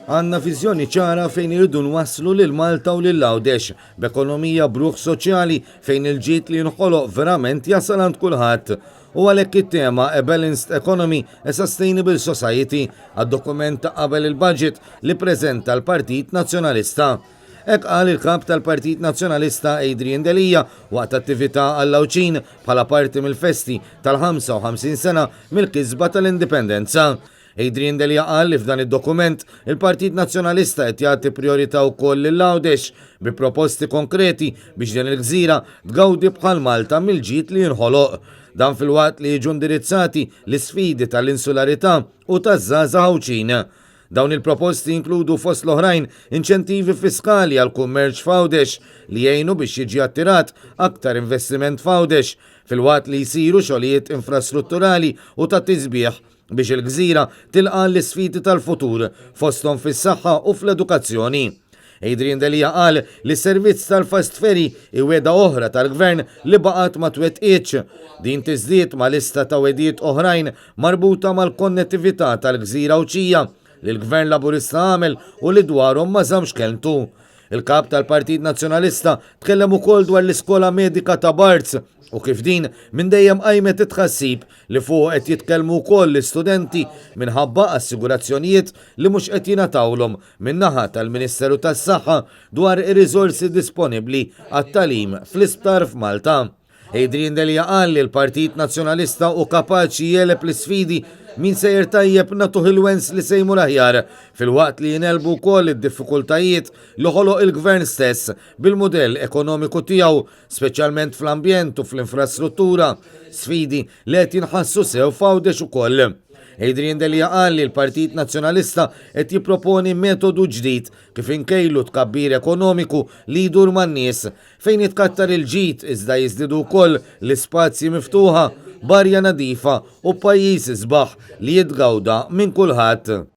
Għandna viżjoni ċara fejn irridu nwasslu lil Malta u lil Għawdex, b'ekonomija b'ruħ soċjali fejn il-ġid li jinħoloq verament jasal għand kulħadd. U għalhekk it-tema A Balanced Economy, A Sustainable Society għad-dokument ta' qabel il-budget li preżenta l-Partit Nazzjonalista. Hekk qal il-Kap tal-Partit Nazzjonalista Adrian Delia waqt attività għall-Għawdxin bħala parti mill-festi tal-55 sena mill-kisba tal-Indipendenza. Adrian Delia qal li f'dan id-dokument il-Partit Nazzjonalista qed jagħti prijorità wkoll lil Għawdex bi proposti konkreti biex din il-gżira tgawdi bħal Malta mill-ġid li jinħoloq. Dan filwaqt li jiġu indirizzati l-isfidi tal-insularità u taż-żgħażagħ Għawdxin. Dawn il-proposti jinkludu fost l-oħrajn inċentivi fiskali għall-kummerċ f'Għawdex li jgħinu biex jiġi attirat aktar investiment f'Għawdex filwaqt li jsiru xogħlijiet infrastrutturali u ta' tisbiħ biex il-gżira tilqa' għall-isfidi tal-futur, fosthom fis-saħħa u fl-edukazzjoni. Adrian Delia qal li s-servizz tal-fast ferry hi wegħda oħra tal-Gvern li baqgħet ma twettqitx. Din tiżdied ma' lista ta' wegħdiet oħrajn marbuta mal-konnettività tal-gżira Għawdxija li l-Gvern Laburista għamel u li dwarhom ma żammx kelmtu. Il-Kap tal-Partit Nazzjonalista tkellem ukoll dwar l-iskola medika ta' Barts u kif din minn dejjem qajmet it-tħassib li fuqu qed jitkellmu wkoll l-istudenti minħabba assigurazzjonijiet li mhux qed jingħatawlhom min-naħa tal-Ministeru tas-Saħħa dwar ir-riżorsi disponibbli għat-tagħlim fl-isptar f'Malta. Adrian Delia qal li l-Partit Nazzjonalista hu kapaċi jegħleb l-isfidi min sejjer tajjeb nagħtuh il-wens li se jmur aħjar, filwaqt li jingħelbu wkoll id-diffikultajiet li ħoloq il-Gvern stess bil-mudell ekonomiku tiegħu, speċjalment fl-ambjent u fl-infrastruttura, sfidi li qed jinħassu sew f'Għawdex ukoll. Adrian Delia qal li l-Partit Nazzjonalista qed jipproponi metodu ġdid kif inkejlu tkabbir ekonomiku li jdur man-nies, fejn jitkattar il-ġid iżda jiżdiedu wkoll l-ispazji miftuħa, b'arja nadifa u pajjiż isbaħ li jitgawda minn kulħadd.